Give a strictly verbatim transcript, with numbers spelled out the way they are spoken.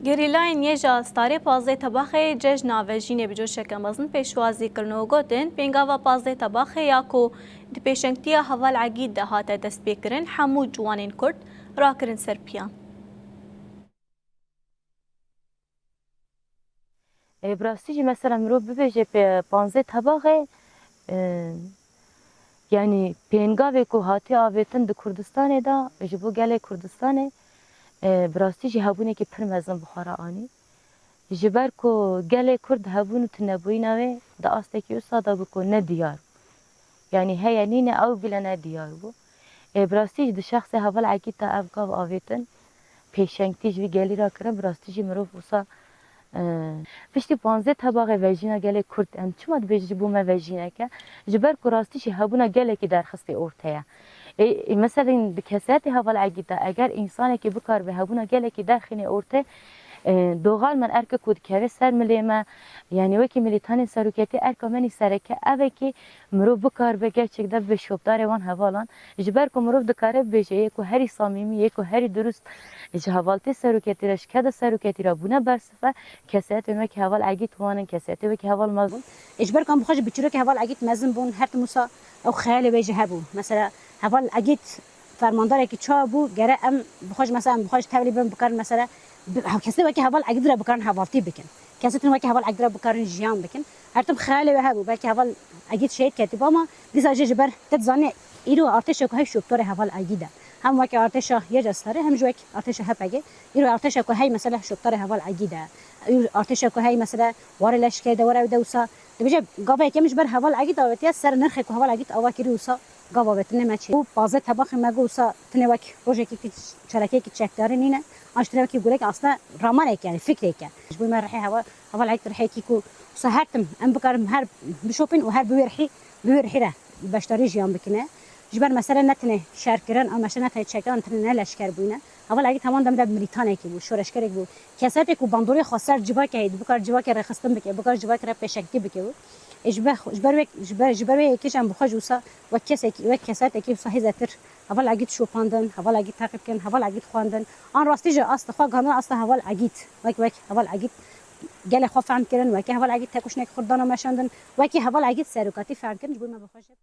Gerîlayên YJA Starê pazdeh Tebaxê cejna vejînê bi coşeke mezin pêşwazî kirin û gotin, pêngava pazdeh Tebaxê ya ku di pêşengtiya Heval Egîd de hate destpêkirin, hemû ciwanên Kurd rakirin ser piyan. E, bi rastî jî mesela mirov bibêje pê-, panzdeh Tebaxê, e, yanî pêngavê ku hatiye avêtin di Kurdistanê de ji bo gelê Kurdistanê, e, bi rastî jî hebûnekî pir mezin bi xwe re anî. Ji ber ku gelê Kurd hebûn û tunebûyîna wê di astekî wisa de bû ku ne diyar bû. Yanî heye nîne ew bile ne diyar bû. Ê, bi rastî jî di şexsê Heval Egîd de ev gav avêtin, pêşengtî ji vî gelî re kirin, bi rastî jî mirov wisa, e, piştî panzdeh Tebaxê vejîna gelê Kurd, em çima dibêjin ji bo me vejîneke? Ji ber ku rastî jî hebûna gelekî derxistê orteye. Ê, ê, meselên di kesayetê Heval Egîd de, eger însanekî bikaribe hebûna gelekî derxînê orte, e, doxal min erke ku dikeve ser milê me, yanî wekî milîtanên seroketî erka me nî sereke ev e ki mirov bikaribe gerçek de bibe şopdarê wan hevalan. Ji ber ku mirov dikare bibêje yê ku herî samîmî, yê ku herî dirust ji hevaltê seroketî re, ji keda seroketî re bûne bersiv e, kesayetên wekî Heval Egîd wan in, kesayetê wekî Heval Mezin. Ê, ji ber ku em bi xwe jî bi çîrokê Heval Egîd mezin bûn, her tim wisa ew xeyalê wê jî hebû. Mesela Heval Egîd fermandarekî çawa bû, gere em bi xwe jî, mesela em bi xwe jî tevlî bin, bikarin mesela bi, kesê wekî Heval Egîd re bikarin hevaltî bikin. Kesê din wekî Heval Egîd re bikarin jiyan bikin. Her tim xeyalê wê hebû, belkî Heval Egîd şehîd ketî, ama dîsa jî ji ber te dizanî îro artêşa ku hey şopdarê Heval Egîd e. Hem wekî artêşa YJA Starê, hem jî wekî artêşa HPG'ê. Îro artêşa ku hey mesela şopdarê Heval Egîd e. Îro artêşa ku hey mesela warê leşkerî de, were ew de wisa. Dibêje gava yekem ji ber Heval Egîd avêtiye, ser nirxê ku Heval Egîd ava kirî wisa gav avêtine me çê. Û pazdeh Tebaxê me got wisa tine wek rojekî ki çalakiyekî çekdarî nîne. An ji tine wekî gulek aslında ramanek yani fikrek e. Ji bo me rihê Heval, Heval Egîd rihekî ku wisa her tim em bikarin her bişopin û her bi wê rihî, bi wê rihî re beşdarî jiyan bikine. Ji ber mesele ne tenê şer kirin, an mesele ne tenê çekirin, tenê ne leşker bûyne. Heval Egîd heman demê de milîtanekî bû, şoreşgerek bû. Kesayetê ku bandorê xwe ser civakê heyî, bikar civakê rêxistin bike, bikar civakê re pêşengtî bike bû. Ê, ji ber, ji ber wek, ji ber, ji ber wê yekê jî em bi xwe jî wisa wek kesekî, wek kesayetekî wisa hêzetir Heval Egîd şopandin, Heval Egîd teqîb kirin, Heval Egîd xwendin. An rastî jî asta xwe gihandin asta Heval Egîd. Wek, wek Heval Egîd gelê xwe fehm kirin, wekî Heval Egîd tekoşinek xwe dana meşandin, wekî Heval Egîd serokatî fehm kirin, ji bo me bi xwe jî